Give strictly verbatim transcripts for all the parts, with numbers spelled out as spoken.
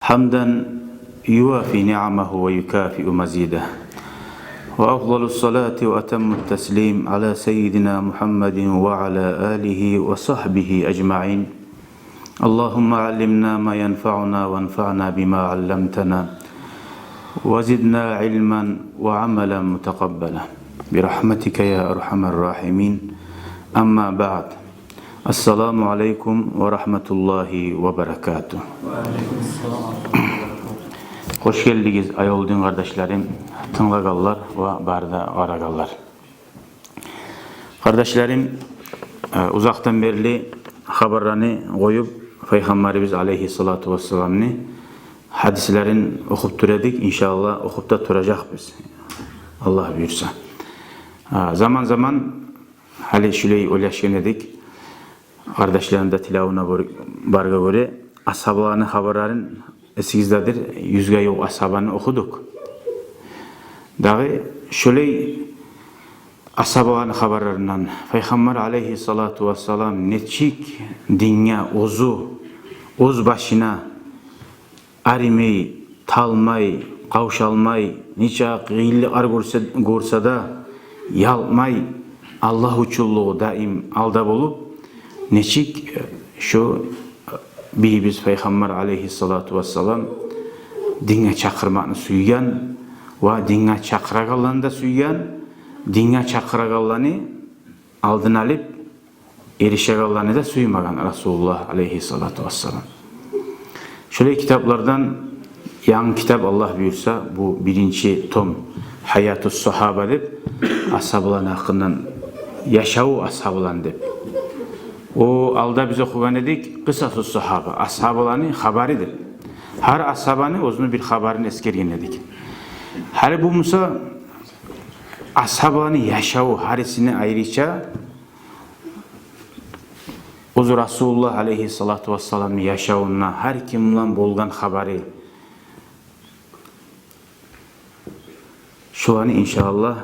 حمدا يوافي نعمه ويكافئ مزيده. وأفضل الصلاة وأتم التسليم على سيدنا محمد وعلى آله وصحبه أجمعين. اللهم علمنا ما ينفعنا وانفعنا بما علمتنا وزدنا علما وعملا متقبلا برحمتك يا أرحم الراحمين. أما بعد. السلام عليكم ورحمة الله وبركاته. Хош гелдигиз, аявлу дин къардашларым, тынглагъанлар ва бары да къарагъанлар. Къардашларым, э, узакъдан берли хабарланы къоюп, Пайхаммарыбыз алейгьиссалату вассаламны гьадислерин охуп тура эдик, иншааллагь, охуп да туражакъбыз, Аллагь буюрса. А, заман-заман гьали шулай ойлашгъан эдик, къардашланы да тилавуна бор-, баргъа гёре, асгьабаланы хабарларын, эсигиздедир, юзге ювукъ асгьабаны охудукъ. Дагъы шулай асгьабаланы хабарларындан, Пайхаммар алейгьиссалату вассалам нечик динге оьзю, оьз башына аримей, талмай, къавшалмай, нече къыйынлыкълар гёрсе, гёрсе де, ялкъмай, Аллагь учунлугъу даим алда болуп, нечик, э, шо, э, бийибиз Пайхаммар алейгьиссалату вассалам динге чакъырмакъны сюйген ва динге чакъырагъанланы да сюйген, динге чакъырагъанланы алдын алып, эришегенлени де сюймеген Расулуллагь алейгьиссалату вассалам. Шолай китаплардан янгы китап, Аллагь буюрса, бу биринчи том, Гьаятус-Сагьаба деп, асгьабаланы гьакъындан, яшаву асгьабаланы деп. О алда биз охугъан эдик Къисасус-Сагьаба, асгьабаланы хабары деп. Гьар асгьабаны оьзюню бир хабарын эсгерген эдик. Гьали бу буса асгьабаланы яшаву, гьарисини айрыча оьзю Расулуллагь алейгьиссалату вассаламны яшавунда гьар ким булан болгъан хабары. Шуланы, иншааллагь,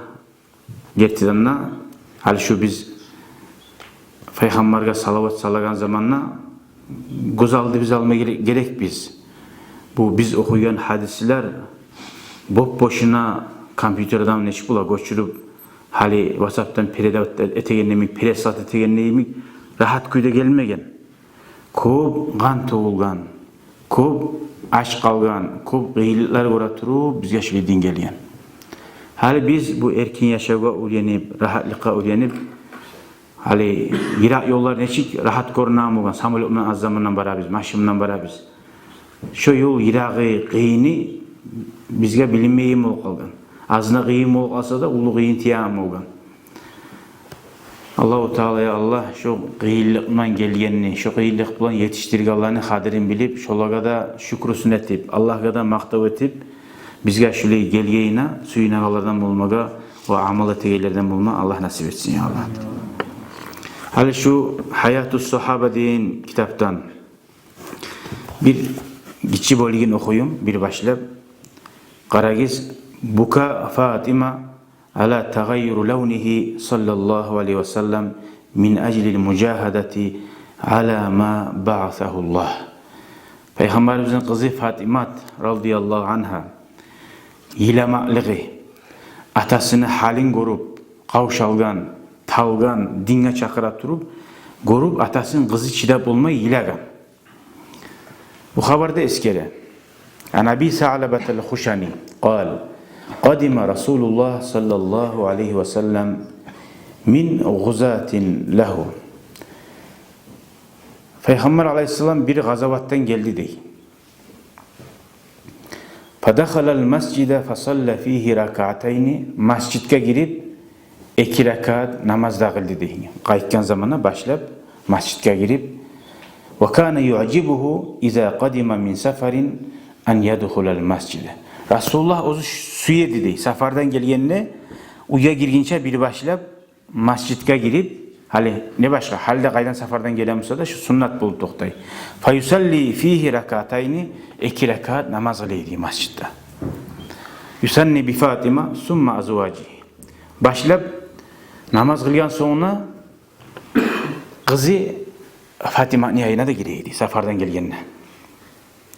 гертиден де, гьали шу биз Пайхаммаргъа салават салагъан заманда гёз алдыбызгъа алма гере-, герекбиз. Бу биз охуйгъан гьадислер боп-бошуна компьютерден нечик бола гёчюрюп, гьали WhatsApp-тан передавать этеген йимик, переслать этеген йимик, рагьат кюйде гелмеген. Кёп къан тёгюлген, кёп ач къалгъан, кёп къыйынлыкълар гёре туруп, бизге шулай дин гелген. Гьали биз бу эркин яшавгъа уьйренип, рагьатлыкъгъа уьйренип, гьали йыракъ ёллар нечик рагьат гёрюнеген болгъан, самолёт булан аз замандан барабыз, машин булан барабыз. Шо ёл йырагъы, къыйыны бизге билинмейген болуп къалгъан. Азына къыйын болуп къалса да, уллу къыйын тиеген болгъан. Аллагьу Таала, я Аллагь, шо къыйынлыкъ булан гелгенни, шо къыйынлыкъ булан етишдиргенлени къадирин билип, шолагъа да шюкрюсюн этип, Аллагьгъа да макътав этип, бизге шулай гелгенине сююнегенлерден болмагъа ва амал этегенлерден болма Аллагь насип этсин, я Аллагь. Гьали шу Гьаятус-Сагьаба деген китапдан бир гиччи бёлюгюн охуюм, бир башлап. Къарагъыз, بكى فاطمة على تغير لونه صلى الله عليه وسلم من أجل المجاهدة على ما بعثه الله. Пайхаммарыбызны къызы Фатимат, радияллагьу ангьа, йыламакълыгъы, атасыны гьалын гёрюп, къавшалгъан, талгъан, динге чакъыра туруп, гёрюп, атасыны къызы чыдап болмай йылагъан. Бу хабарда эсгере. عن أبي ثعلبة الخشني قال: قدم رسول الله صلى الله عليه وسلم من غزاة له. Пайхаммар алайгьиссалам бир къазаватдан гелди дей. فدخل المسجد فصلى فيه ركعتين. Межитге гирип, эки ракаат намаз да къылды дей. Къайтгъан заманда башлап межитге гирип. وكان يعجبه إذا قدم من سفر أن يدخل المسجد. Расулуллагь оьзю сюе эди дей, сапардан гелгенде, уьйге гиргинче бир башлап межитге гирип, гьали не башгъа, гьали де къайдан сапардан геле буса да, шу суннат болуп токътай. فيصلي فيه ركعتين, эки ракаат намаз къыла эди межитде. يثني بفاطمة ثم أزواجه. Башлап намаз къылгъан сонгуна къызы Фатиманы янына да гире эди, сапардан гелгенде.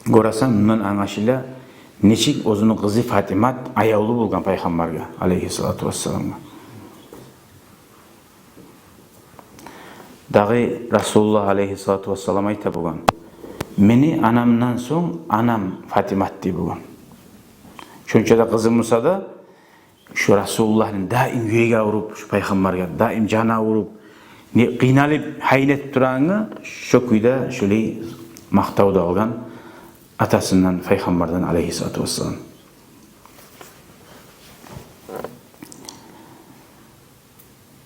Гёресен, мундан англашыла, нечик оьзюню къызы Фатимат аявлу болгъан Пайхаммаргъа, алейгьиссалату вассаламгъа. Дагъы Расулуллагь, алейгьиссалату вассалам, айта болгъан: «Мени анамдан сонг анам Фатимат», – дей болгъан. Шонча да къызы буса да, шо Расулуллагьны даим юреги авруп, шо Пайхаммаргъа даим жаны авруп, не къыйналып, гьайын этип турагъангъа, шо кюйде шолай макътав да алгъан атасындан, Пайхаммардан, алейгьиссалату вассалам.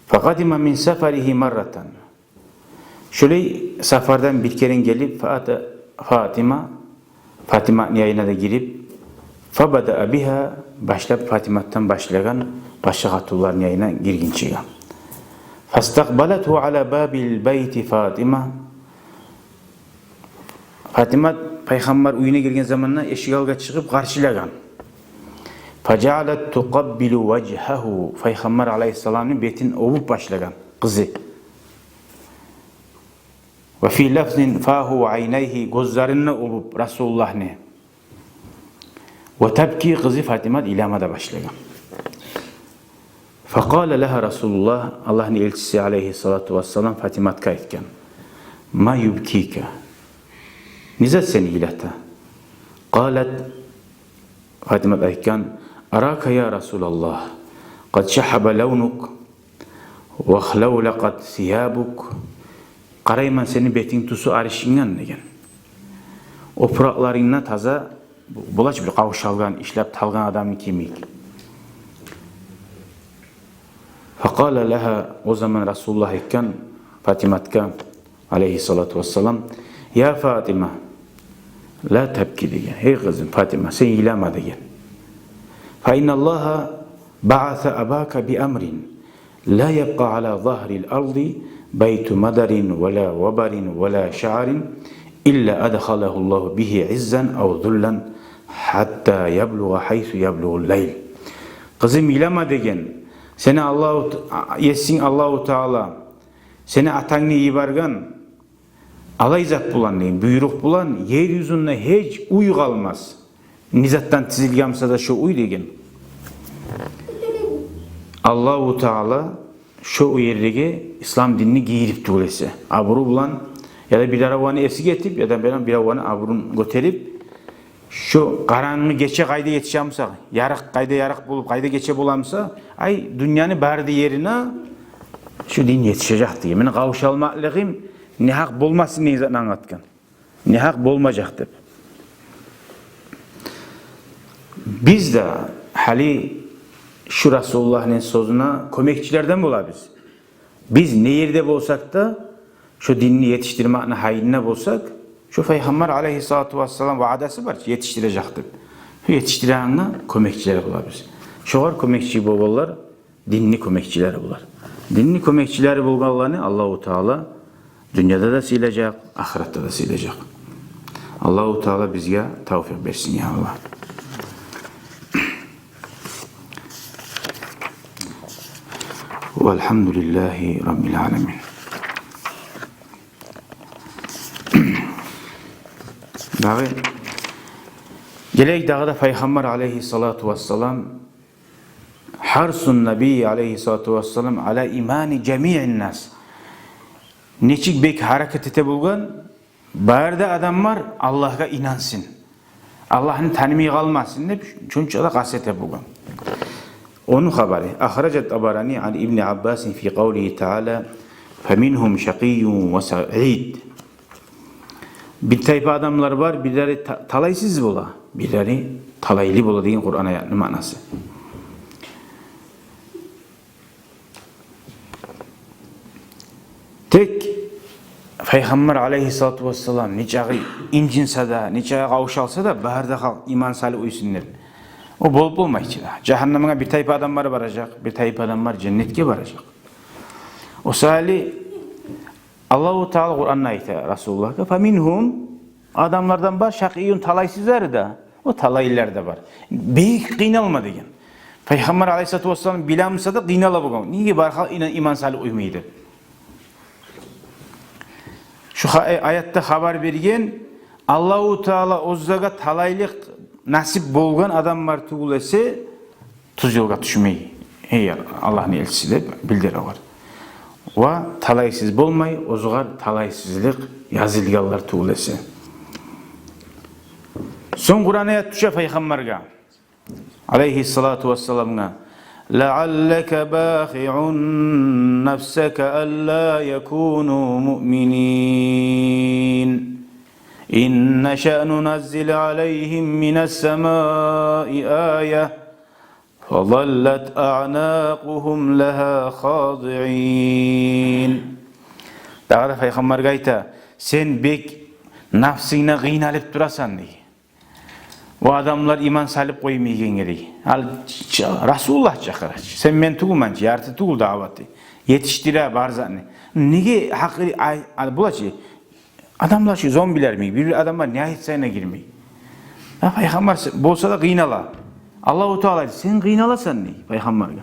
فقدم من سفره مرة. Шолай сапардан бир керен гелип, فأتى فاطمة, Фатиматны янына да гирип, فبدأ بها, башлап Фатиматдан башлагъан, башгъа къатынларыны янына гиргинчеге. فاستقبلته على باب البيت فاطمة. Фатимат Пайхаммар уьюне гелген заманда эшик алгъа чыгъып къаршылагъан. فجعلت تقبل وجهه, Пайхаммар алейгьиссаламны бетин оьбюп башлагъан къызы. وفي لفظ فاه وعينيه, гёзлерин де оьбюп Расулуллагьны. وتبكي, къызы Фатимат йылама да башлагъан. فقال لها رسول الله, Аллагьны элчиси алейгьиссалату вассалам Фатиматгъа айтгъан: ما يبكيك؟ Не зат сени йылата? قالت, Фатимат айтгъан: أراك يا رسول الله قد شحب لونك وخلولقت ثيابك. Къарайман, сени бетинг тюсю арышынгъан, – деген. Опуракъларынг да таза, булай бир къавшалгъан, ишлеп талгъан адамны кимик. فقال لها, о заман Расулуллагь айтгъан Фатиматгъа, алейгьиссалату вассалам: يا فاطمة لا تبكي, – деген. Гьей къызым Фатима, сен йылама, – деген. فإن الله بعث أباك بأمر لا يبقى على ظهر الأرض بيت مدر ولا وبر ولا شعر إلا أدخله الله به عزا أو ذلا حتى يبلغ حيث يبلغ الليل. Къызым, йылама, – деген. Сени Аллагьу Т-, есинг Аллагьу Таала сени атангны йиберген алай зат булан, – деген, – буйрукъ булан, ер юзюнде гьеч уьй къалмас. Не затдан тизилген буса да шо уьй, – деген. Аллагьу Таала шо уьйлеге ислам динни гийирип тюгюл эсе, абуру булан, яда бир авланы эсиге этип, яда бир, бир авланы абурун гётерип, шо къарангы гече къайда етише буса, ярыкъ къайда ярыкъ болуп, къайда гече бола буса, ай, дюньяны бары да ерине шо дин етишежек деген. Мени къавшалмакълыгъым негьакъ болмасын деген затны англатгъан. Негьакъ болмажакъ деп. Биз де гьали шу Расулуллагьны сёзюне кёмекчилерден болабыз. Биз не ерде болсакъ да, шо динни етишдирмекни гьайында болсакъ, шо Пайхаммар алейгьиссалату вассалам ваъдасы бар чы, етишдирежек деп. Шо етишдирегенге кёмекчилер болабыз. Шогъар кёмекчи болгъанлар динни кёмекчилери болар. Динни кёмекчилери болгъанланы Аллагьу Таала дюньяда да сыйлажакъ, ахыратда да сыйлажакъ. Аллагьу Таала бизге тавфикъ берсин, я Аллагь. والحمد لله رب العالمين. Дагъы, гелейик дагъы да Пайхаммар алейгьиссалату вассалам, حرص النبي عليه الصلاة والسلام على إيمان جميع الناس. Нечик бек гьаракат эте болгъан, бары да адамлар Аллагьгъа инансын, Аллагьны танымай къалмасын деп, шонча да къаст эте болгъан. Ону хабары. أخرج الطبراني عن ابن عباس في قوله تعالى: فمنهم شقي وسعيد. Бир тайпа адамлар бар, бирлери та-, талайсыз бола, бирлери талайлы бола деген Къуран аятны маънасы. Тек Пайхаммар алейгьиссалату вассалам нечакъы инжинсе де, нечакъы къавшалса да, бары да халкъ иман салып уьйсюн деп, о болуп болмай чы да. Жагьаннемге бир тайпа адамлар баражакъ, бир тайпа адамлар женнетге баражакъ. О саялы Аллагьу Таала Къуранда айта Расулуллагьгъа: فمنهم, адамлардан бар, شقي, талайсызлары да, о талайлылар да бар. Бек къыйналма деген. Пайхаммар алейгьиссалату вассалам биле буса да къыйнала болгъан. Неге бары халкъ иман салып уьймей деп. Шу ха-, э, аятда хабар берген, Аллагьу Таала оьзюне талайлыкъ насип болгъан адамлар тюгюл эсе, тюз ёлгъа тюшмей. Эй, Аллагьны элчиси деп билдире огъар. Ва талайсыз болмай, оьзюгер талайсызлыкъ язылгъанлар тюгюл эсе. Сонг Къуран аят тюше пайхаммаргъа, алайгьиссалату вассаламгъа: «لعلك باخع نفسك ألا يكونوا مؤمنين إن نشأ ننزل عليهم من السماء آية فظلت أعناقهم لها خاضعين». Дагъы да пайхаммаргъа айта: «Сен бек напсынгны къыйналып турасан», — дей. О адамлар иман салып къоймайгъангъа, дей. Ал ч-, ч-, Расулуллагь чакъыра чы. Сен мен тюгюлмен чи, ярты тюгюл даъваты. Етишдире бар затны. Неге гьакъы ай, ай, бола чы? Адамлар шу зомбилер йимик, бир-бир адамлар не айтса, шону гирмей. Гьа, пайхаммар с-, болса да къыйнала. Аллагьу Таала айта: «Сен къыйналасан», — дей пайхаммаргъа.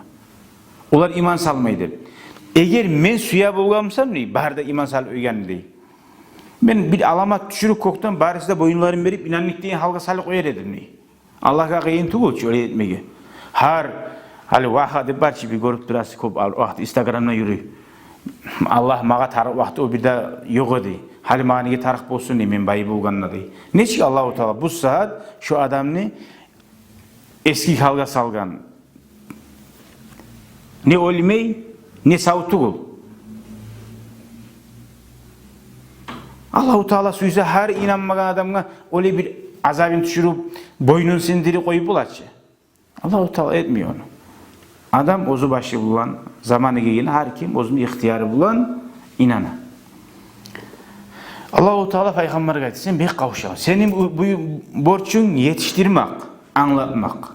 Олар иман салмай деп. «Эгер мен сюе болгъан бусам, — дей, — бары да иман салып къойгъанны, — дей, — мен бир аламат тюшюрюп кёкден, барысы да боюнларын берип, инандыкъ деген гьалгъа салып къояр эдим», — дей. Аллагьгъа къыйын тюгюл чю олай этмеге. Гьар, гьали Вагьа деп бар чы, бир гёрюп турасыз, кёп ал-, вакъти Инстаграмда юрюй. «Аллагь магъа тарыкъ вакъти о бир де ёкъ эди. Гьали магъа неге тарыкъ болсун, — дей, — мен бай болгъанда», — дей. Нечик Аллагьу Таала бу сагьат шу адамны эски гьалгъа салгъан. Не оьлмей, не сав тюгюл. Аллагьу Таала сюйсе, гьар инанмагъан адамгъа олай бир азабын тюшюрюп, боюнун сындырып къоюп бола чы. Аллагьу Таала этмей ону. Адам оьзю башы булан, заманы гелген, гьар ким оьзюню ихтияры булан инана. Аллагьу Таала пайхаммаргъа айта: «Сен бек къавшагъан. Сени бу, бу борчунг етишдирмек, англатмакъ».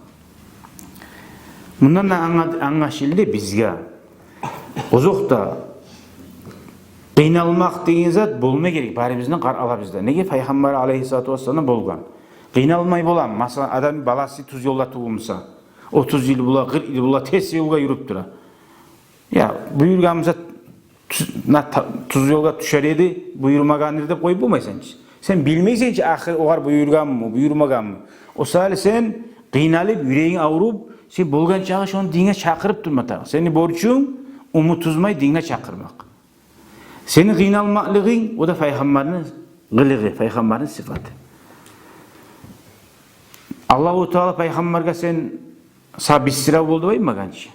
Мундан да анга-, англашылды бизге. Озокъда, къыйналмакъ деген зат болма герек барыбызны къар-, алабызда. Неге, пайхаммар алайгьиссалату вассалам болгъан. Къыйналмай боламы? Масала, адам баласы тюз ёлда тувулмаса, отуз йыл бола, къыркъ йыл бола, терс ёлгъа юрюп тура. Я, буюргъан буса, тюз, на-, та-, тюз ёлгъа тюшер эди, буюрмагъан эди деп къоюп болмайсан чы. Сен билмейсен чи, ахыр огъар буюргъанмы, буюрмагъанмы. О саялы сен къыйналып, юрегинг авруп, сен болгъан чакъы шону динге чакъырып турма тарыкъ. Сени борчунг, умут уьзмей, динге чакъырмакъ. Сени къыйналмакълыгъынг, о да пайхаммарны къылыгъы, пайхаммарны сыпаты. Аллагьу Таала пайхаммаргъа сен са бир сыра болду баймагъан чы.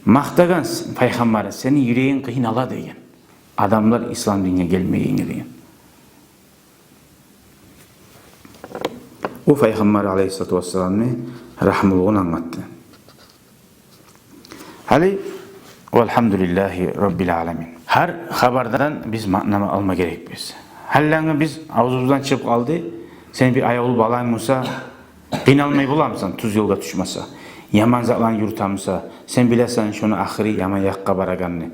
Макътагъан с-, пайхаммарны, сени юрегинг къыйнала деген. Адамлар ислам динге гелмегенге деген. О пайхаммар алайгьиссалату вассаламны рагьмулугъун англатды. Гьали, валгьамдулиллагьи раббил аламин. Гьар хабардан биз маънаны алма герекбиз. Гьали анга биз авзубуздан чыгъып къалды: сен бир аявлу баланг буса, къыйналмай боламысан, тюз ёлгъа тюшмесе, яман затланы юрютемиса, сен билесен шону ахыры яман якъгъа барагъанны.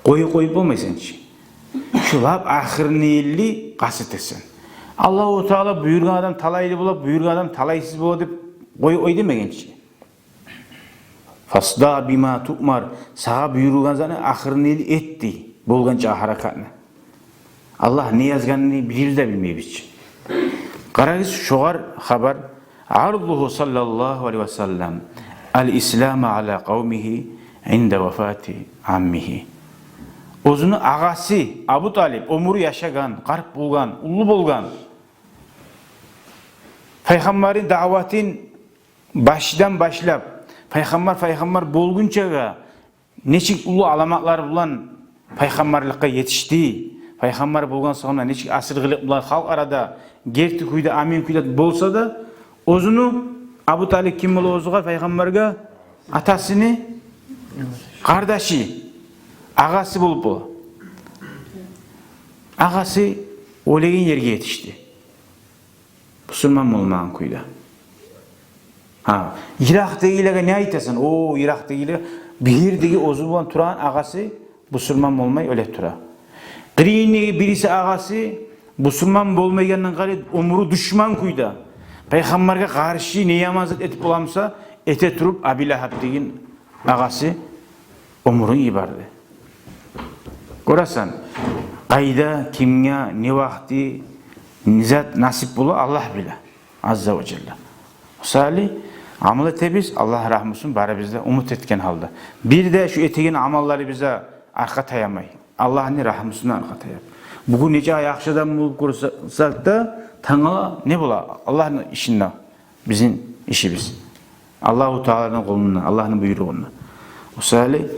Къоюп, къоюп болмайсан чы. Шу лап ахырыны йылы къаст этесен. Аллагьу Таала буюргъан адам талайлы бола, буюргъан адам талайсыз бола деп къой, ой демеген чи. «Фасда бима туъмар», сагъа буюрулгъан затны ахырыны йылы эт дей, болгъан чакъы гьаракатны. Аллагь не язгъанны бирибиз де билмейбиз чи. Къарагъыз, шогъар хабар. Арзугьу саллаллагьу алайгьи ва саллам ал-ислама ала къавмигьи инда вафати аммигьи. Оьзюню агъасы Абу Талип, оьмюрю яшагъан, къарт болгъан, уллу болгъан, пайхаммарны даъватын башдан башлап, пайхаммар, пайхаммар болгъунчагъа нечик уллу аламатлар булан пайхаммарлыкъгъа етишди, пайхаммар болгъан сонг да нечик асил къылыкъ булан халкъ арада герти кюйде, амин кюйде болса да, оьзюню, Абу Талип ким бола оьзюгер, пайхаммаргъа? Атасыны къардашы, агъасы болуп бола. Агъасы оьлеген ерге етишди. Бусурман болмагъан кюйде. Гьа, йыракъдагъылагъа не айтасан? О, йыракъдагъылагъа, бир ердеги оьзю булан турагъан агъасы бусурман болмай оьле тура. Къырыйындагъы бириси агъасы бусурман болмайгъандан къайры, оьмюрю душман кюйде, пайхаммаргъа къаршы не яман зат этип боламыса, эте туруп, Аби Лагьаб деген агъасы оьмюрюн йиберди. Гёресен, къайда, кимге, не вакъти, Не зат насип бола, Аллагь биле, азза ва жалла. Мисали, амал этебиз, Аллагь рагьмусун барыбыз да умут этген гьалда. Бир де шу этеген амалларыбызгъа аркъа таямай, Аллагьны рагьмусуна аркъа таяп. Бугюн нече яхшы адам болуп гёрсек де, тангала не бола? Аллагьны ишинде бизин ишибиз. Аллагьу Тааладан къолунда, Аллагьны буйругъунда. Мисали,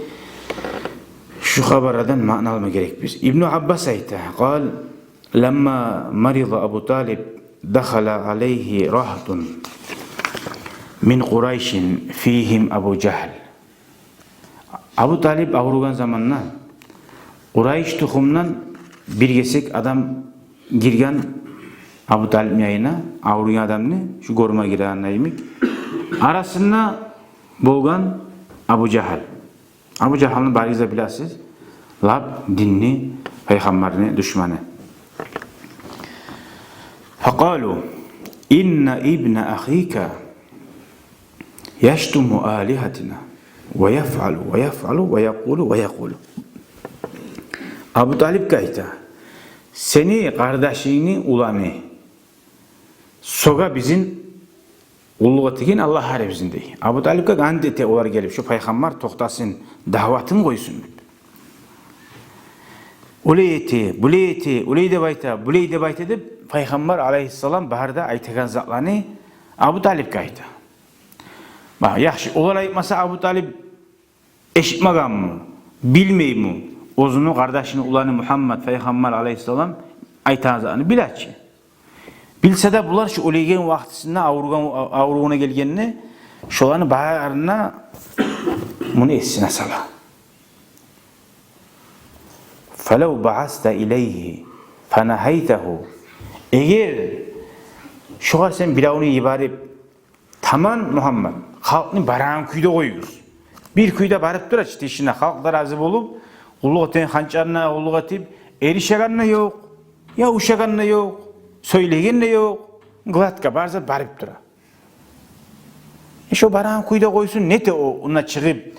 шу хабардан маъна алма герекбиз. Ибну Аббас айта: قال: لما مرض أبو طالب دخل عليه رهط من قريش فيهم أبو جهل. Абу Талип авругъан заманда Къурайш тухумдан бир гесек адам гирген Абу Талипни янына, авругъан адамны шу гёрме гиргенде йимик. Арасында болгъан Абу Жагьл. Абу Жагьлны барыгъыз да билесиз, лап динни, пайхаммарны душманы. فقالوا: إن ابن أخيك يشتم آلهتنا ويفعل ويفعل ويقول ويقول. Абу Талипге айта: «Сени къардашынгны уланы сёге бизин, къуллукъ этеген аллагьлары бизин», — дей. Абу Талипге ант эте олар гелип, шу пайхаммар токътасын, даъватын къойсун деп. Олай эте, булай эте, олай деп айта, булай деп айта деп, пайхаммар алайгьиссалам бары да айтагъан затланы Абу Талипге айта. Бакъ, яхшы, олар айтмаса, Абу Талип эшитмегенми, билмейми? Оьзюню къардашыны уланы Мугьаммат пайхаммар алайгьиссалам айтагъан затны биле чи. Билсе де, булар шу оьлеген вакътисинде, авругъан, аврувуна гелгенде, шоланы барына муну эсине сала. فلو بعثت إليه فنهيته. Эгер шогъар сен биревню йиберип, таман, Мугьаммат, халкъны барагъан кюйде къоюгъуз. Бир кюйде барып тура чы тишине, халкъ да рази болуп, къуллукъ этеген ханчарына къуллукъ этип, эришеген де ёкъ, я ушагъан да ёкъ, сёйлеген де ёкъ, гладко, бары зат барып тура. Э, шо барагъан кюйде къойсун, не эте о, онда чыгъып,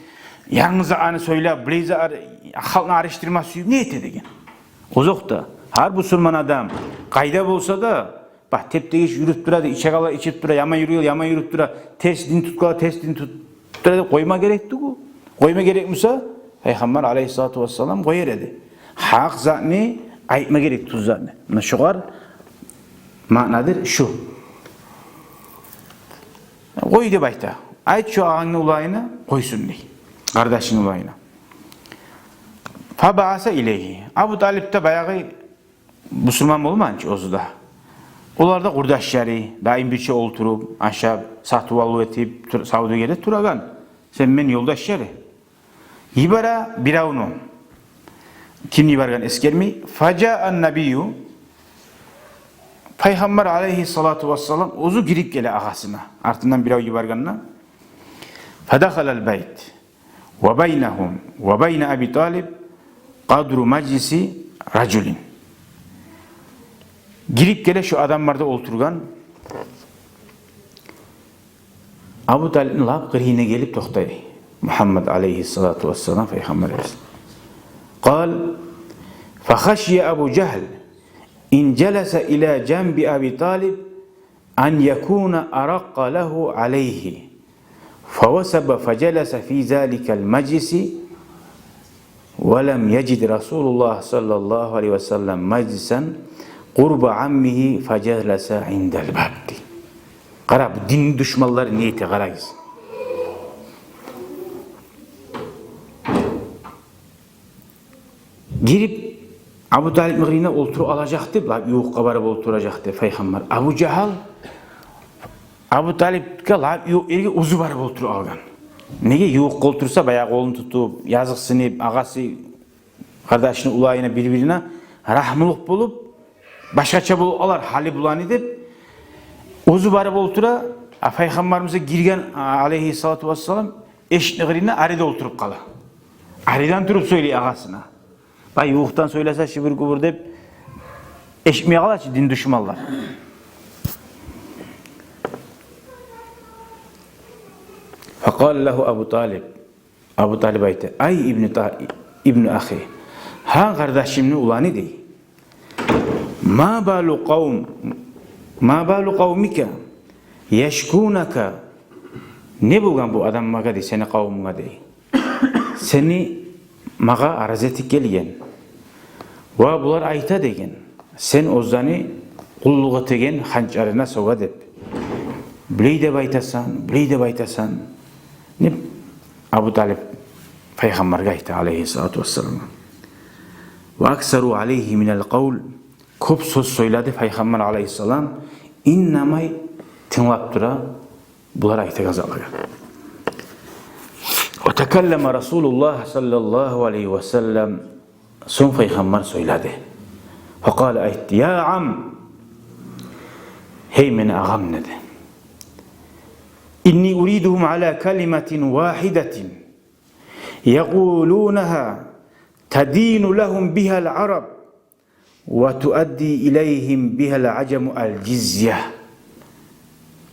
янгыз аны сёйлеп, билейзе ар-, халкъны арышдырма сююп, не эте деген. Озокъда, гьар бусурман адам къайда болса да, бакъ, тептегиш юрюп тура да, ичегенлер ичип тура, яман юрюйгенлер яман юрюп тура, терс дин тутгъанлар терс дин тут-, тура деп къойма герек тюгюл. Къойма герек буса, пайхаммар алайгьиссалату вассалам къояр эди. Гьакъ затны айтма герек, тюз затны. Муна шогъар маънадыр шу. Къой деп айта. Айт шу агъангны уланына, къойсун дей. Къардашынгны уланына. فبعث إليه. Абу Талип де баягъы бусурман болмагъан чы оьзю де. Олар да къурдашлары, даим бирче олтуруп, ашап, сатып-алып этип, тур-, савдюгерде турагъан. Сен мен ёлдашлары. Йибере биревню. Ким йиберген эсгермей. فجاء النبي. Пайхаммар алайгьиссалату вассалам оьзю гирип геле агъасына. Артындан бирев йибергенде. فدخل البيت وبينهم وبين أبي طالب قدر مجلس رجل. Гирип геле, шу адамлар да олтургъан. Абу Талипни лап къырыйына гелип токътай Мугьаммат алайгьиссалату вассалам, пайхаммарыбыз. قال: فخشي أبو جهل إن جلس إلى جنب أبي طالب أن يكون أرق له عليه، فوثب فجلس في ذلك المجلس، ولم يجد رسول الله صلى الله عليه وسلم مجلسا قرب عمه فجلس عند الباب. Къара, бу дин душманлары не эте, къарагъыз. Гирип, Абу Талипни къырыйына олтуруп алажакъ деп, лап ювукъгъа барып олтуражакъ деп пайхаммар. Абу Жагьл Абу Талипге лап ювукъ ерге оьзю барып олтуруп алгъан. Неге, ювукъгъа олтурса, баягъы къолун тутуп, языкъсынып, агъасы къардашыны уланына, бир-бирине рагьмулукъ болуп, башгъача болуп къалар гьалы буланы деп, оьзю барып олтура. А пайхаммарыбыз гирген, а, алайгьиссалату вассалам, эшикни къырыйына, ари де олтуруп къала. Аридан туруп сёйлей агъасына. Бай, ювукъдан сёйлесе, шыбыр-гюбюр деп, эшитмей къала чы дин душманлар. فقال له أبو طالب. Абу Талип айта: أي ابن ط-، ابن أخي. Гьа, къардашымны уланы, дей. «Ма балу къавм, ма балу къавмика яшкунака». Не болгъан бу адамлагъа дей, сени къавмунга дей. Сени магъа араз этип гелген. Ва булар айта деген, сен оьзлени къуллукъ этеген ханчарына сова деп. Булай деп айтасан, булай деп айтасан. Не Абу Талип пайхаммаргъа айта, алейгьиссалату вассалам. Ва аксару алейгьи минал къавл. Кёп сёз сёйледи пайхаммар алейгьиссалам, иннемей тынглап тура булар айтагъан затлагъа. Ва такаллама Расулуллагь саллаллагьу алейгьи ва саллам. Сонг пайхаммар сёйледи. Факъала, айтды: «Я ам, гьей мени агъам, – деди. – Инни уридугьум ала калиматин вагьидатин якъулунагьа тадину лагьум бигьал араб ва туадди илайгьим бигьал ажаму ал жизья».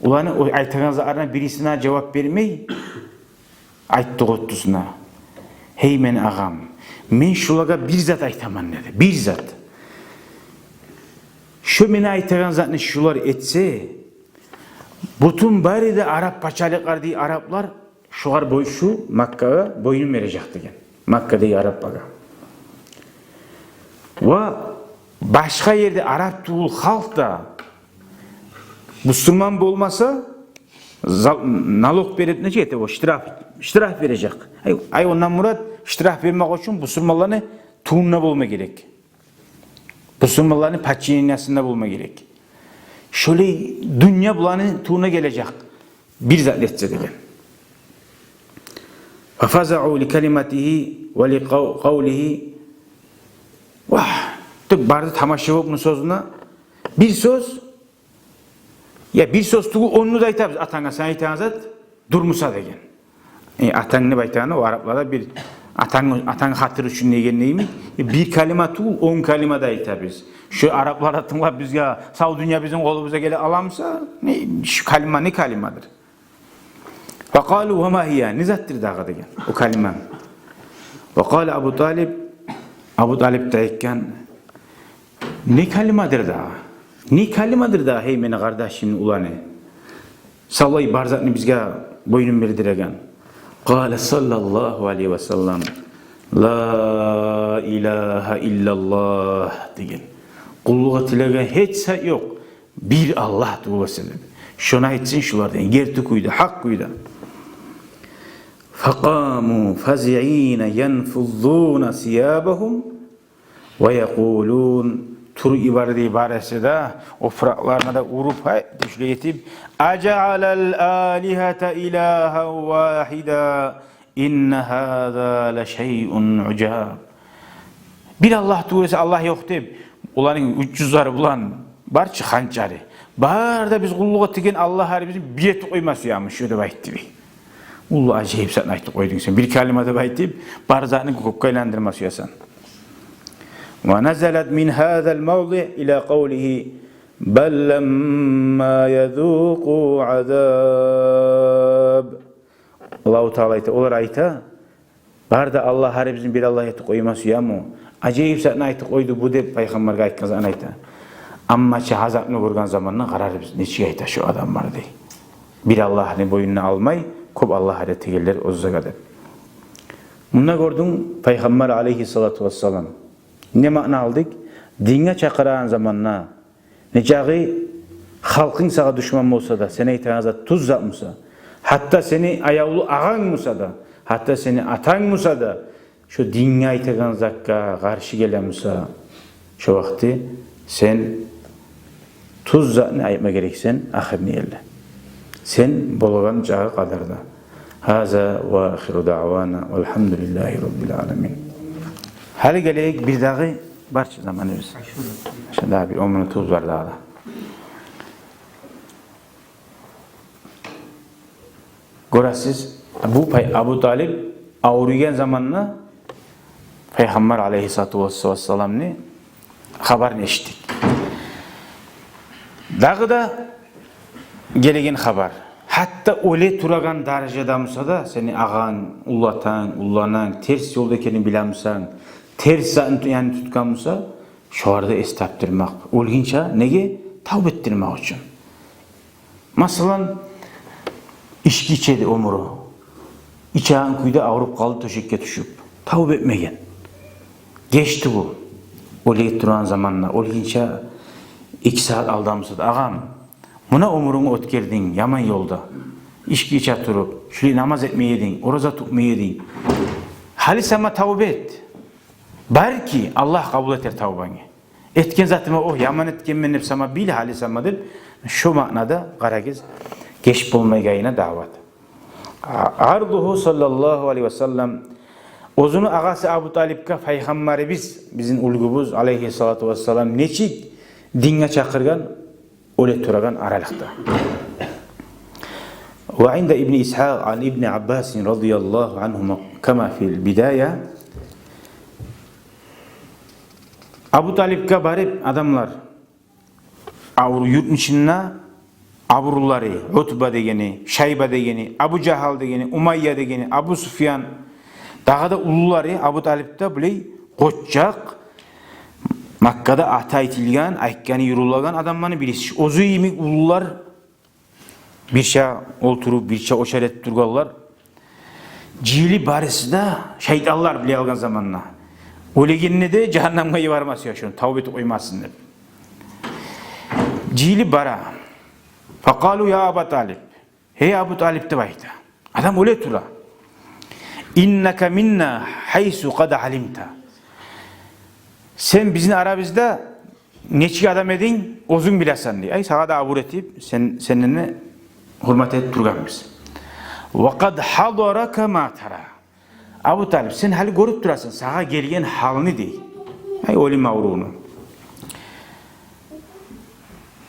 Оланы о айтагъан затларына бирисине жавап бермей, айтды къоттусуна: «Гьей мени агъам, мен шулагъа бир зат айтаман, – деди, – бир зат. Шо мен айтагъан затны шулар этсе, бютюн бары да араб пачалыкълар дей, араблар шугъар бой-, шу Маккагъа бойнун бережек», – деген. Маккадагъы араблагъа. Ва башгъа ерде араб тюгюл халкъ да бусурман болмаса, зал-, налог берип, нечик эте о, штраф, штраф бережек. Ай, ай, ондан мурат штраф бермек учун бусурманланы тюбюнде болма герек. Бусурманланы подчинениясында болма герек. Шолай дюнья буланы тюбюне гележек, бир зат этсе деген. Ва фазау ли калиматигьи ва ли къав-, къавлигьи. Вагь, деп бары да тамаша болуп муну сёзюне. Бир сёз, я бир сёз тюгюл, онну да айтабыз атанга, сен айтагъан зат дюр буса деген. Э, атанг деп айтагъаны, о арабларда бир атанг, атанг хатыр учун деген дейми? Э, бир калима тюгюл, он калима да айтабыз. Шу араблар да тынглап бизге, сав дюнья бизин къолубузгъа геле ала буса, не, шу калима не калимадыр? Ва къалу: «Ва ма гьия?» Не затдыр дагъы деген о калима. Ва къала Абу Талиб, Абу Талиб де айтгъан: «Не калимадыр дагъы? Не калимадыр дагъы, гьей мени къардашымны уланы? Савлай бар затны бизге бойнун бердиреген». Къала саллаллагьу алайгьи ва саллам: «Ла илагьа иллаллагь», – деген. Къуллукъ этилеген гьеч зат ёкъ бир Аллагь тюгюл эсе деп. Шону айтсын шулар деген, герти кюйде, гьакъ кюйде. Факъаму фазиина янфузуна сиябагьум ва якъулун. Туруп йиберди барысы да, опуракъларына да уруп, гьай, тюшле этип: «Ажаалал алигьата илагьан вагьида, инна гьаза ла шайъун ужаб». Бир Аллагь тюгюл эсе Аллагь ёкъ деп, оланы уьч юзлери булан бар чы ханчары. Бары да биз къуллукъ этеген аллагьларыбызны бир этип къойма сюемиз шу деп айтды бий. Уллу ажайып затны айтып къойдунг сен. Бир калима деп айтып, бар затны кёкге айландырма сюесен. Ва назалат мин гьазал мавдиъ ила къавлигьи: «Бал ламма язукъу азаб». Аллагьу Таала айта, олар айта, бары да аллагьларыбызны бир Аллагь этип къойма сюеми? Ажайып затны айтып къойду бу деп, пайхаммаргъа айтгъан затны айта. Амма чы азапны гёрген заманда къарарбыз, нечик айта шу адамлар дей. Бир Аллагьны бойнуна алмай, кёп аллагьлар этегенлер оьзлеге деп. Мунда гёрдюнг, пайхаммар алайгьиссалату вассалам. Не маъна алдыкъ? Динге чакъырагъан заманда, нечакъы халкъынг сагъа душман болса да, сен айтагъан зат тюз зат буса, гьатта сени аявлу агъанг буса да, гьатта сени атанг буса да, шо динге айтагъан затгъа къаршы геле буса, шо вакъти сен тюз затны айтма герексен ахырны ерде. Сен болгъан чагъы къадарда. Гьаза ва ахиру даъвана валгьамдулиллагьи раббил аламин. Гьали гелейик бир дагъы, бар чы заманыбыз. Шу дагъы бир он минутубуз бар дагъы да. Гёресиз, бу пай-, Абу Талип авруйгъан заманда пайхаммар алайгьиссалату вассаламны хабарын эшитдик. Дагъы да гелеген хабар. Гьатта оьле турагъан даражада буса да, сени агъанг, уллатанг, уллананг терс ёлда экенин биле бусанг, терс затны ту-, яны тутгъан буса, Шолар да эс тапдырмакъ. Оьлгюнче неге? Тавба этдирмек учун. Масала, ички ичеди оьмюрю. Ичеген кюйде авруп къалды тёшекге тюшюп. Тавба этмеген. Геч тюгюл. Оьле турагъан заманда, оьлгюнче эки сагьат алда буса да: «Агъам, муна оьмюрюнгню оьтгердинг яман ёлда. Ички иче туруп, шулай намаз этмей эдинг, ораза тутмай эдинг. Гьали сама тавба эт. Балики, Аллагь къабул этер тавбангны. Этген затыма, о, яман этгенмен деп сама бил гьали сама», — деп, шо маънада, къарагъыз, геч болмайгъанына даъват. Ардугьу саллаллагьу алайгьи ва саллам, оьзюню агъасы Абу Талипге Пайхаммарыбыз, бизин уьлгюбюз, алайгьиссалату вассалам, нечик динге чакъыргъан оьле турагъан аралыкъда. Ва инда Ибни Исгьакъ ан Ибни Аббасин радияллагьу ангьума кама фил бидая. Абу Талипге барып адамлар, авру юртну ичинде абурлары, Утба дегени, Шайба дегени, Абу Жагьал дегени, Умайя дегени, Абу Суфьян, дагъы да уллулары Абу Талипде, булай къоччакъ, Маккада аты айтылгъан, айтгъаны юрюлеген адамланы бириси. Оьзю йимик уллулар бирче олтуруп, бирче очар этип тургъанлар. Жыйылып барысы да, шайтанлар, биле алгъан заманда, оьлегенде де жагьаннемге йиберме сюе шону, тавба этип къоймасын деп. Жыйылып бара. Факъалу: «Я Аба Талиб». «Гьей Абу Талиб, — деп айта, адам оьле тура. — Иннака минна гьайсу къад алимта. Сен бизин арабызда нечик адам эдинг, оьзюнг билесен», — дей. Ай, сагъа да абур этип, сен, сенден де гьюрмет этип тургъанбыз. «Ва къад гьадарака ма тара. Абу Талиб, сен гьали гёрюп турасан сагъа гелген гьалны», — дей. Ай, оьлюм аврувну.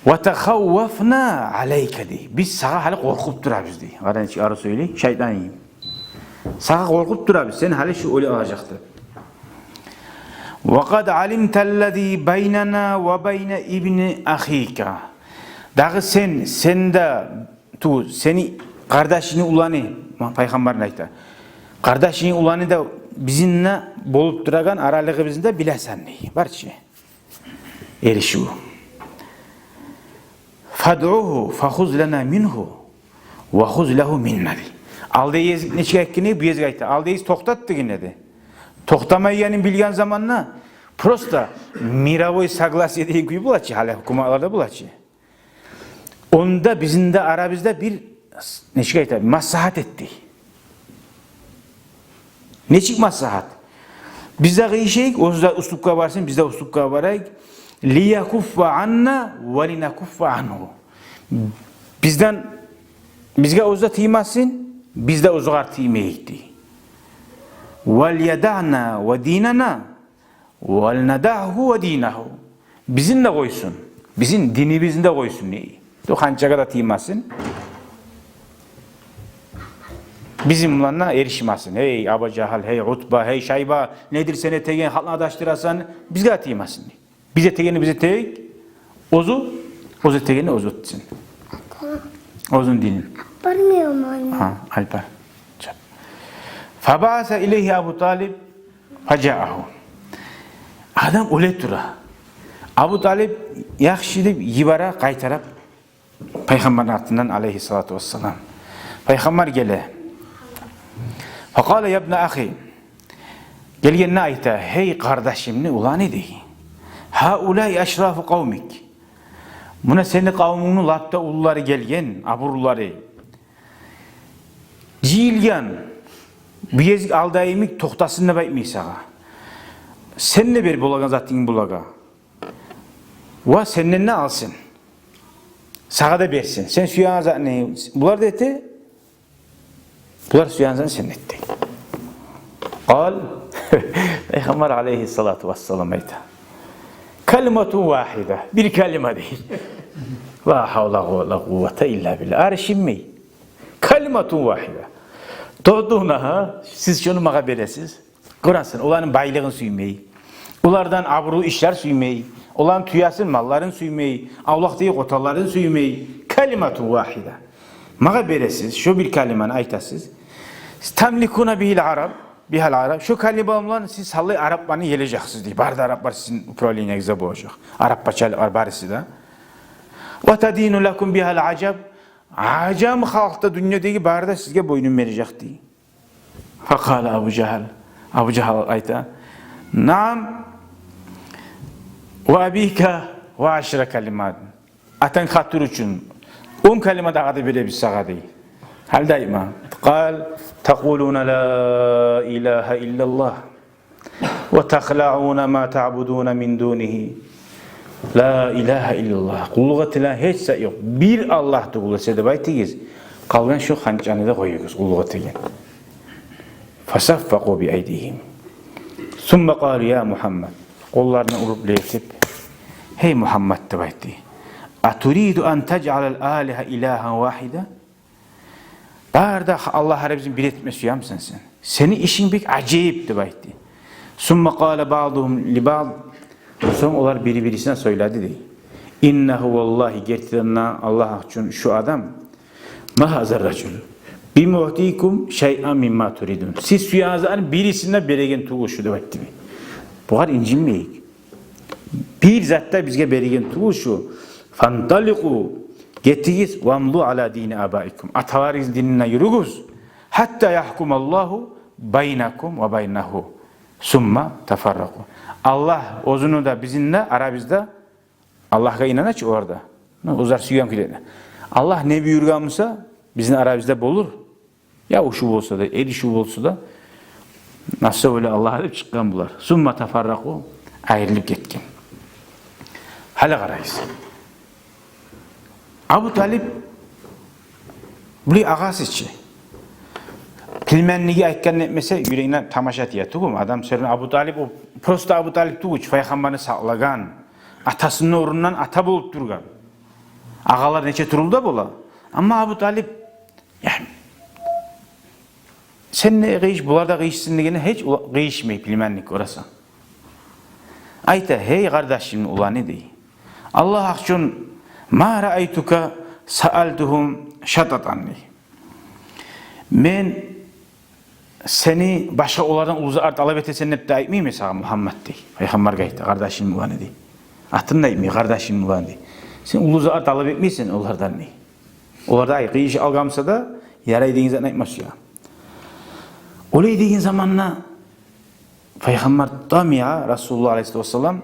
«Ва тахаввафна алайка», — дей. «Биз сагъа гьали къоркъуп турабыз», — дей. Къара, нечик арив сёйлей, шайтан йимик. «Сагъа къоркъуп турабыз, сен гьали шу оьле къалажакъ деп. Ва къад алимта аллази байнана ва байна ибни ахика. Дагъы сен, сен де, ту, сени къардашынгны уланы», — Пайхаммарны айта. «Къардашынгны уланы да бизин де болуп турагъан аралыгъыбызны да билесен», — дей. Бар чы. Эришив. «Фадъугьу фахуз лана мингьу ва хуз лагьу минна», — дей. Алда гезик нечик айтгъан эди, бу гезик айта: «Алда гезик токътат», — деген эди. Токътамайгъанын билген заманда, просто мировой согласие деген кюй бола чы, гьали гьукуматларда бола чы. «Онда бизин де арабызда бир, нечик айта, маслагьат эт», — дей. Нечик маслагьат? «Биз дагъы ишейик, оьзю де уступкагъа барсын, биз де уступкагъа барайыкъ. Лиякуффа анна ва линакуффа ангьу. Бизден, бизге оьзю де тиймесин, биз де оьзюгер тиймейик», — дей. «Ва лиядаъна ва динана ва линадагьу ва динагьу. Бизин де къойсун, бизин динибизни де къойсун», — дей. Ту, ханчагъа да тиймесин. Бизин булан да эришмесин. «Гьей Абу Жагьал, гьей Утба, гьей Шайба, недир сен этеген, халкъны адашдырасан, бизге де тиймесин», — дей. «Биз этегенни биз этейик, оьзю, оьзю этегенни оьзю этсин. Оьзюню динин». Бармайым аны. Гьа, алып бар. Чап. «Фабаъаса илайгьи Абу Талиб фажаагьу». Адам оьле тура. Абу Талиб яхшы деп йибере къайтарып Пайхаммарны артындан, алайгьиссалату вассалам. Пайхаммар геле. «Факъала: ябна ахи». Гелгенде айта: «Гьей къардашымны уланы, — дей. — Гьаулаи ашрафу къавмик. Муна сени къавмунгну лап да уллулары гелген, абурлулары жыйылгъан. Бу гезик алда йимик токътасын деп айтмай сагъа. Сен де бер болагъан затынгны булагъа. Ва сенден де алсын. Сагъа да берсин. Сен сюеген затны булар да эте, булар сюеген затны сен де эт», — дей. Къал, Пайхаммар алайгьиссалату вассалам айта: «Калиматун вагьида». Бир калима, — дей. «Ла гьавла ва ла къуввата илла биллагь». Арышынмай. «Калиматун вагьида. Туътунагьа, сиз шону магъа бересиз». Гёресен, оланы байлыгъын сюймей, олардан абурлу ишлер сюймей, оланы тюесин, малларын сюймей, авлакъдагъы къотанларын сюймей. «Калиматун вагьида. Магъа бересиз, шо бир калиманы айтасыз. Тамликуна бигьил араб. бигьал араб. Шо калима булан сиз гьали арапланы ележексиз дей. Бары да араплар сизин управлениягъызда болажакъ. Арапчалыкълар барысы да. Ва тадину лакум бигьал ажаб. Ажам халкъ да, дюньядагъы бары да сизге бойнун бережек дей. Факъала Абу Жагьл. Абу Жагьл айта: «Наам, ва абика ва ашра калимат». Атанг хатири учун он калима дагъы да беребиз сагъа дей. Гьали де айтма. Къал: «Такъулуна ла илагьа иллаллагь». «Ва тахлаъуна ма таъбудуна мин дунигьи». Ла илагьа иллаллагь. Къуллукъ этилеген гьеч зат ёкъ бир Аллагь тюгюл эсе деп айтыгъыз. Къалгъан шо ханчаны да къоюгъуз къуллукъ этеген. Фасаффакъу би айдигьим. Сумма къалу я Мугьаммад. Къолларын уруп лепип, гьей Мугьаммад деп айтды. Атуриду ан тажъалал алигьа илагьан вагьида? Бары да Аллагьларыбызны бир этме сюемисен сен? Сени ишинг бек ажайып деп айтды. Сумма къала баъдугьум ли баъд. Сонг олар бири-бирисине сёйледи дей. Иннагьу валлагьи, гертиден де Аллагь учун шу адам, ма гьазар ражул би муътикум шайъан мимма туридун. Сиз сюеген затны бирисин де береген тюгюл шу деп айтды. Бугъар инжинмейик. Бир зат да бизге береген тюгюл шу. Фанталикъу, гетигиз, вамду ала дини абаикум. Аталарыгъызны динине юрюгюз. Гьатта ягькумаллагьу байнакум ва байнагьу. Сумма тафарракъу. Аллагь оьзюню де, бизин де арабызда, Аллагьгъа инана чы олар да. Ну, оьзлер сюйген кюйде. Аллагь не буюргъан буса, бизин арабызда болур. Я ушу болса да, эл ишу болса да, насип бола Аллагь деп чыкъгъан булар. Сумма тафарракъу, айрылып гетген. Гьали къарайсыз. Абу Талип, булай агъасы чы. Племянниги айтгъанын этмесе, юрегине тамаша тие тюгюлмю? Адам сёйлейген Абу Талип, о просто Абу Талип тюгюл чю, пайхаммарны сакълагъан, атасыны орнундан ата болуп тургъан. Агъалар нече тюрлю де бола. Амма Абу Талип, яни, сен де къыйыш, булар да къыйышсын дегенде, гьеч ула-, къыйышмай племянник, гёресен. Айта: «Гьей къардашымны уланы, – дей, – Аллагь гьакъ учун, ма раайтука саалтугьум шататан, – дей. – Мен сени башгъа олардан уллу затлар талап этесен деп де айтмайман сагъа, Мугьаммад, – дей. Пайхаммаргъа айта, къардашымны уланы, дей. Атын да айтмай, къардашымны уланы, дей. – Сен уллу затлар талап этмейсен олардан, – дей. – Олар да ай къыйышып алгъан буса да, ярай деген затны айтма сюе». Олай деген заманда пайхаммар тамагъа, Расулуллагь алайгьиссалату вассалам,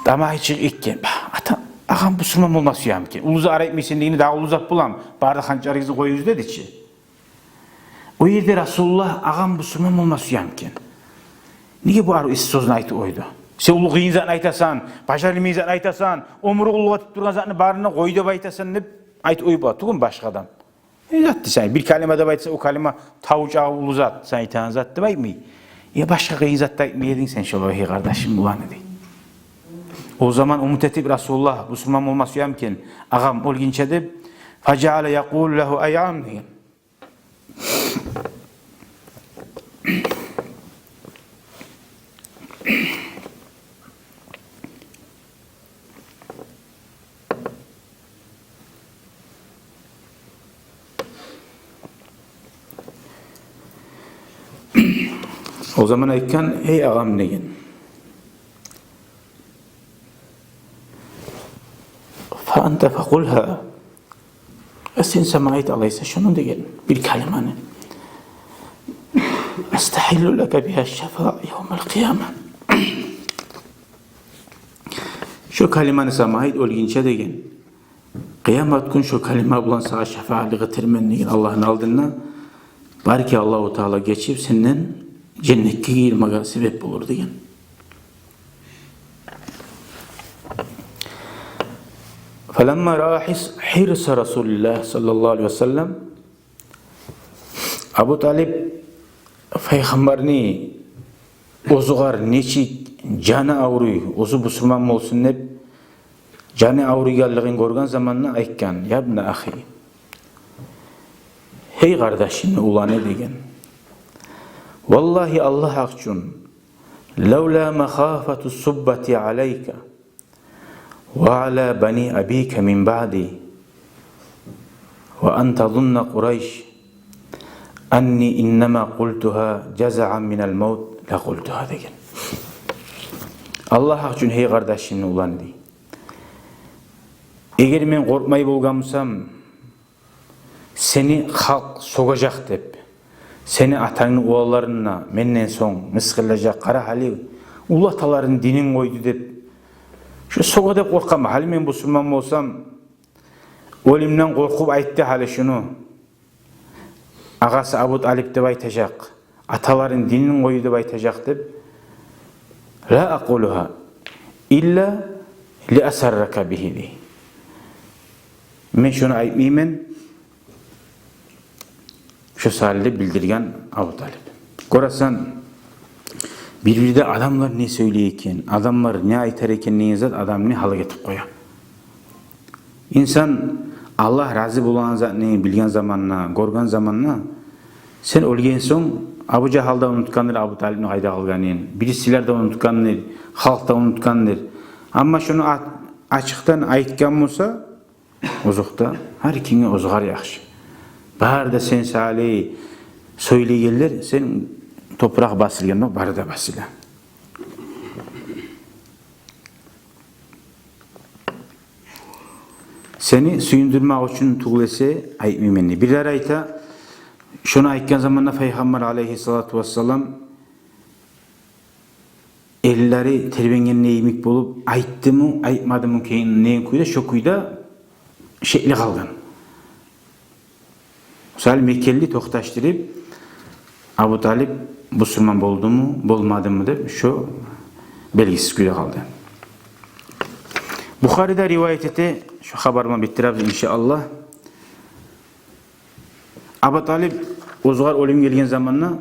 тамагъы чыгъып гетген. «Ата, агъам бусурман болма сюемикен? Уллу зат айтмайсан дегенде, дагъы уллу зат боламы? Бары да ханчаларыгъызны къоюгъуз», – деди чи. О ерде Расулуллагь: «Агъам бусурман болма сюемикен? Неге бу арив эсси сёзню айтып къойду? Сен уллу къыйын затны айтасан, бажарылмайгъан затны айтасан, оьмюр къуллукъ этип тургъан затны барын да къой деп айтасан», – деп айтып къоюп бола тюгюлмю башгъа адам? «Не зат, – дей, – сен бир калима деп айтса, о калима тав чагъып уллу зат, сен айтагъан зат», – деп айтмай. «Я башгъа къыйын зат да айтмай эдинг сен шолай, гьей къардашымны уланы», – дей. О заман умут этип Расулуллагь: «Бусурман болма сюемикен, агъам, оьлгюнче?» – деп. Фажаала якъулу лагьу: «Ай агъам», – деген. О заман айтгъан: «Гьей агъам, – деген, – фа анта факъулгьа, э, сен сама айт алайса шону, – деген, – бир калиманы. Астагьиллу лака бигьа шафаъа явмал къияма. Шо калиманы сама айт оьлгюнче, – деген. – Къыямат гюн шо калима булан сагъа шафаъатлыкъ этермен, – деген, – Аллагьны алдында. Балики Аллагьу Таала гечип, сенден женнетге гирмеге себеп болур», – деген. Фаламма раа хис-, хирса Расулиллагь саллаллагьу алайгьи ва саллам, Абу Талиб пайхаммарны оьзюгер нечик жаны авруй, оьзю бусурман болсун деп жаны авруйгъанлыгъын гёрген заманда айтгъан: «Ябна ахи, гьей къардашымны уланы, – деген, – валлагьи, Аллагь гьакъ учун, лавла махафату суббати алайка ва ала бани абика мин баъди, ва ан тазунна Къурайш анни иннама къултугьа жазаан минал мавт ла къултугьа», — деген. «Аллагь гьакъ учун, гьей къардашымны уланы, — дей, — эгер мен къоркъмай болгъан бусам, сени халкъ сёгежек деп, сени атангны уланларын да менден сонг мысгъыллажакъ, къара гьали уллу аталарыны динин къойду деп, шо сёге деп къоркъаман. Гьали мен бусурман болсам, оьлюмден къоркъуп айтды гьали шуну агъасы Абу Талип деп айтажакъ, аталарыны динин къойду деп айтажакъ деп. Ла акъулугьа илла ли асаррака бигьи», — дей. «Мен шону айтмайман, шо саялы», — деп билдирген Абу Талип. Гёресен, бир-бирде адамлар не сёйлей экен, адамлар не айтар экен деген зат адамны гьалек этип къоя. Инсан Аллагь рази болагъан затны билген заманда, гёрген заманда, сен оьлген сонг, Абу Жагьал да унутгъандыр Абу Талипни къайда къалгъанын, бирисилер де унутгъандыр, халкъ да унутгъандыр. Амма шуну а-, ачыкъдан айтгъан болса, озокъда, гьар кимге озгъар яхшы. Бары да сен саялы сёйлейгенлер, сен топуракъ басылгъанда бары да басыла. Сени сююндюрмек учун тюгюл эсе айтмайман, дей. Бирлер айта, шону айтгъан заманда Пайхаммар алайгьиссалату вассалам эллери тербенгенде йимик болуп, айтдымы, айтмадымы, кийин не кюйде, шо кюйде шекли къалгъан. Мисал, Меккелини токъташдырып, Абу Талип бусурман болдуму, болмадымы деп, шо белгисиз кюйде къалды. Бухари де риваят эте, шо хабар булан битдиребиз, иншааллагь. Абу Талип озгъар оьлюм гелген заманда,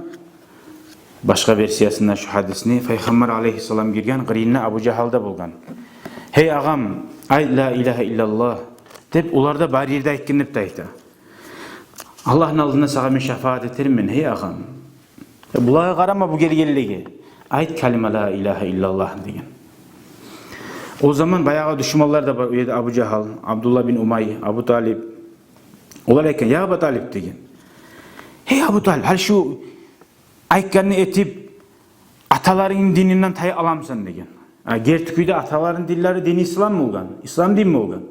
башгъа версиясында шо гьадисни, Пайхаммар алайгьиссалам гирген, къырыйында Абу Жагьал да болгъан. «Гьей агъам, айт ла илагьа иллаллагь», — деп, олар да бар ерде айтгъан деп де айта. «Аллагьны алдында сагъа мен шафаат этермен, гьей агъам. Э, булагъа къарама, бу гелгенлеге. Айт калима ла илагьа иллаллагь», — деген. О заман баягъы душманлар да бар, о ерде Абу Жагьал, Абдулла бин Умай, Абу Талип. Олар айтгъан: «Я Абу Талип, — деген, — гьей Абу Талип, гьали шу айтгъанны этип, аталарынгны дининден тайып аламысан?» — деген. А герти кюйде аталарыны динлери дини ислам болгъан, ислам дин болгъан.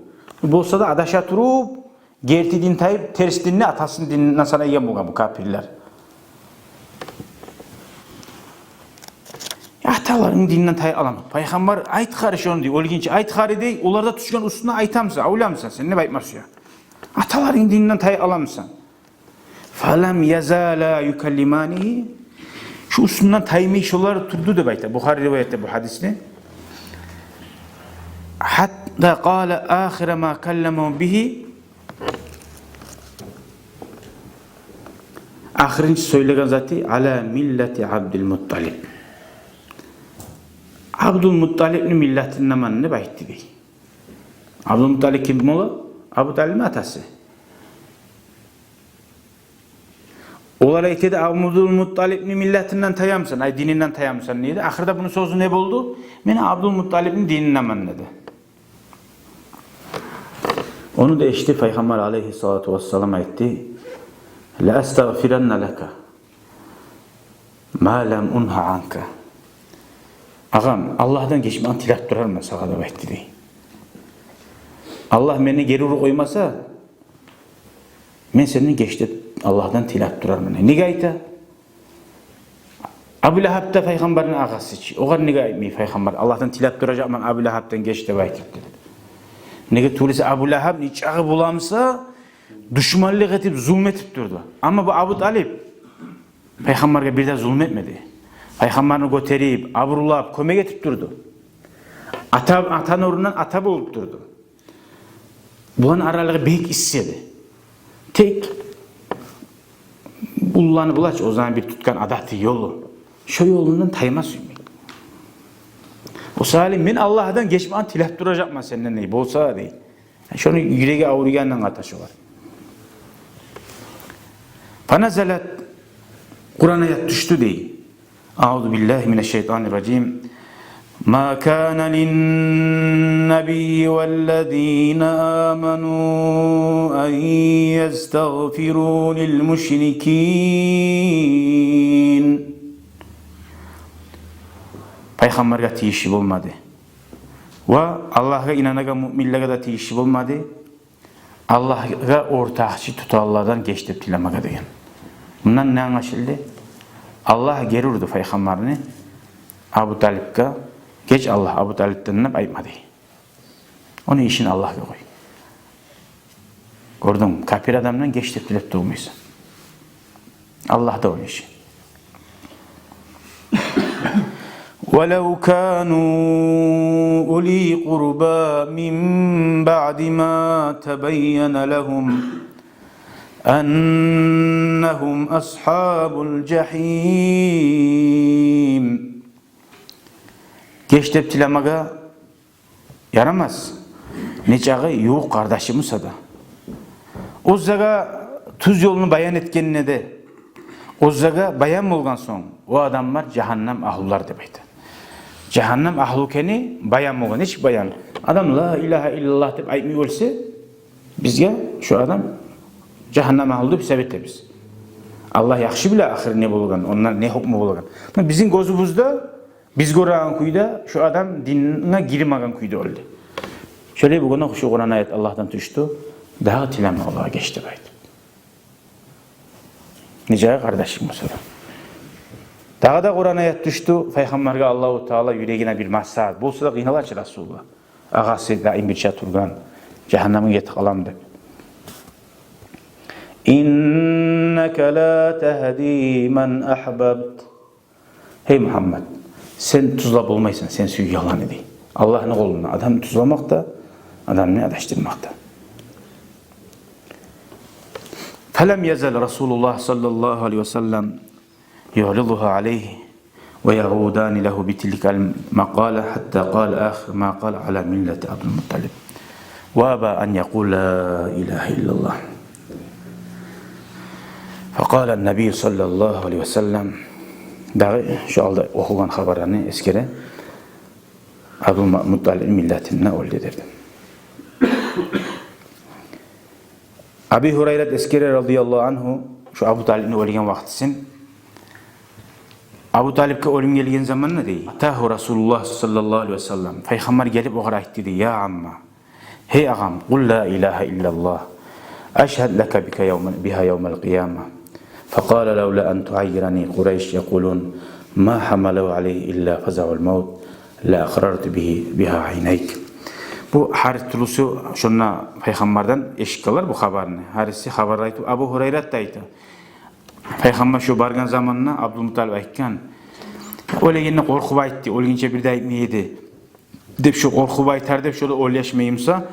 Болса да адаша туруп, герти дин тайып, терс динни атасыны дининден санайгъан болгъан бу капирлер. «Аталарынгны дининден тайып аламысан?» Пайхаммар: «Айт къара шону, — дей, — оьлгюнче айт къара, — дей, — олар да тюшген уьстюне айтамысан, ойлаймысан, сен не айтмас уя? Аталарынгны дининден тайып аламысан?» Фалам язала юкаллиманигьи. Шу уьстюнден таймай шолар турду деп айта Бухари риваят эте бу гьадисни. Гьатта къала ахира ма калламагьу бигьи. Ахырынчы сёйлеген заты: «Ала миллати Абдул Мутталиб». Абдул Мутталибни миллатындаман деп айтды дей. Абдул Мутталиб ким бола? Абу Талибни атасы. Олар айта эди: «Абдул Мутталибни миллатындан таямысан, ай, дининден таямысан?» — дейди. Ахырда буну сёзю не болду? «Мен Абдул Мутталибни дининденмен», — деди. Ону да эшитип, Пайхаммар алайгьиссалату вассалам айтды: «Ла астагъфиранна лака ма лам унха анка». Агъам, Аллагьдан гечмекни тилеп турарман сагъа деп айтды дей. Аллагь мени гери уруп къоймаса, мен сенден геч деп Аллагьдан тилеп турарман. Неге айта? Абу Лагьаб да Пайхаммарны агъасы чы. Огъар неге айтмай Пайхаммар: «Аллагьдан тилеп туражакъман Абу Лагьабдан геч деп айтып», — деп? Неге тюгюл эсе Абу Лагьаб нечакъы боламыса душманлыкъ этип, зулму этип турду. Амма бу Абу Талиб Пайхаммаргъа бир де зулму этмеди. Пайхаммарны гётерип, абурлап, кёмек этип турду. Ата, атаны орнундан ата болуп турду. Буланы аралыгъы бек исси эди. Тек уллуланы булай чы, о заман бир тутгъан адаты, ёлу. Шо ёлундан тайма сюймей. О саялы: «Мен Аллагьдан гечмекни тилеп туражакъман сенден», — дей. Болса, дей. Шону юреги авруйгъандан къата шогъар. Фаназалат, Къуран аят тюшдю дей. Аузу биллагьи минаш шайтанир ражим. ما كان للنبي والذين آمنوا أن يستغفروا للمشركين. Пайхаммаргъа тийишли болмады. Ва Аллагьгъа инанагъан муъминлеге де тийишли болмады Аллагьгъа ортакъчы тутагъанлардан геч деп тилемеге деген. Мундан не англашылды? Аллагь гери урду пайхаммарны Абу Талипге, геч, Аллагь, Абу Талипден деп айтмады. Ону ишин Аллагьгъа къой. Гёрдюнгмю, капир адамдан геч деп тилеп турмайсан. Аллагь да ону иши. ولو كانوا أولي قربى من بعد ما تبين لهم أنهم أصحاب الجحيم. Геч деп тилемеге ярамас, нечакъы ювукъ къардашы буса да. Оьзлеге тюз ёлну баян этгенде де, оьзлеге баян болгъан сонг, о адамлар жагьаннам агьлулар деп айта. Жагьаннам агьлу экени баян болгъан, нечик баян? Адам «Ла илагьа иллаллагь» деп айтмай оьлсе, бизге шо адам жагьаннам агьлу деп гьисап этебиз. Аллагь яхшы биле ахыры не болгъан, онда не гьукму болгъан. Муна бизин гёзюбюзде биз гёреген кюйде шо адам динге гирмеген кюйде оьлдю. Шолай болгъанда, шо Къуран аят Аллагьдан тюшдю. Дагъы тилеме олагъа геч деп айтып, нечакъы къардашынг буса да. Дагъы да Къуран аят тюшдю. Пайхаммаргъа Аллагьу Таала юрегине бир маслагьат болса да, къыйнала чы Расулуллагь. Агъасы даим бирче тургъан, жагьаннамгъа гетип къалам деп. إنك لا تهدي من أحببت. Гьей Мугьаммад, сен тюзлеп болмайсан сен сюйгенлени, дей. Аллагьны къолунда адам тюзлемек де, адамны адашдырмакъ да. فلم يزل رسول الله صلى الله عليه وسلم يعرضها عليه ويعودان له بتلك المقالة حتى قال آخر ما قال على ملة عبد المطلب وأبى أن يقول لا إله إلا الله. فقال النبي صلى الله عليه وسلم, дагъы шо алда охугъан хабарланы эсгере, Абдулмуталибни миллетинде оьлдю деп. Аби Гьурайрат эсгере, радияллагьу ангьу, шо Абу Талибни оьлген вакътисин. Абу Талибге оьлюм гелген заманда, дей, أتاه رسول الله صلى الله عليه وسلم, Пайхаммар гелип огъар айтды, дей: يا عم, гьей агъам, قل لا إله إلا الله أشهد لك بك يوم، بها يوم القيامة. فقال: لولا أن تعيرني قريش يقولون ما حمله عليه إلا فزع الموت لأقررت به، بها عينيك. Бу гьар тюрлюсю шонда Пайхаммардан эшитгенлер бу хабарны. Гьариси хабар айтып, Абу Гьурайрат да айта. Пайхаммар шо баргъан заманда Абдулмуталиб айтгъан: оьлегенде къоркъуп айтды, оьлгенче бир де айтмай эди деп, шо къоркъуп айтар деп, шо да оьлешмей буса,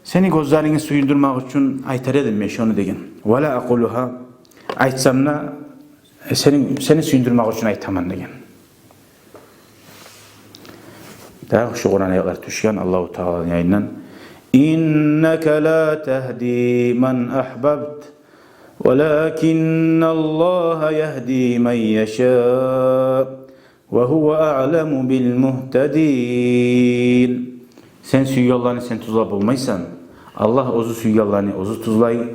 сени гёзлерингни сююндюрмек учун айтар эдим мен шону, деген. ولا أقولها, айтсам да, сени, сени сююндюрмек учун айтаман, деген. Дагъы шо Къуран аятлар тюшген Аллагьу Тааланы янындан: إنك لا تهدي من أحببت ولكن الله يهدي من يشاء وهو أعلم بالمهتدين. Сен сюйгенлени сен тюзлеп болмайсан. Аллагь оьзю сюйгенлени оьзю тюзлей.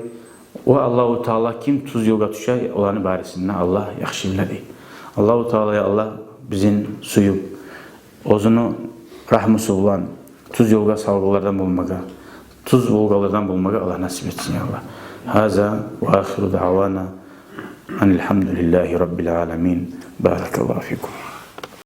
Ва Аллагьу Таала ким тюз ёлгъа тюше, оланы барысын да Аллагь яхшы биле, дей. Аллагьу Таала, я Аллагь, бизин сююп, оьзюню рагьмусу булан тюз ёлгъа салгъанлардан болмагъа, тюз болгъанлардан болмагъа Аллагь насип этсин, я Аллагь. هذا وآخر دعوانا أن الحمد لله رب العالمين. بارك الله فيكم.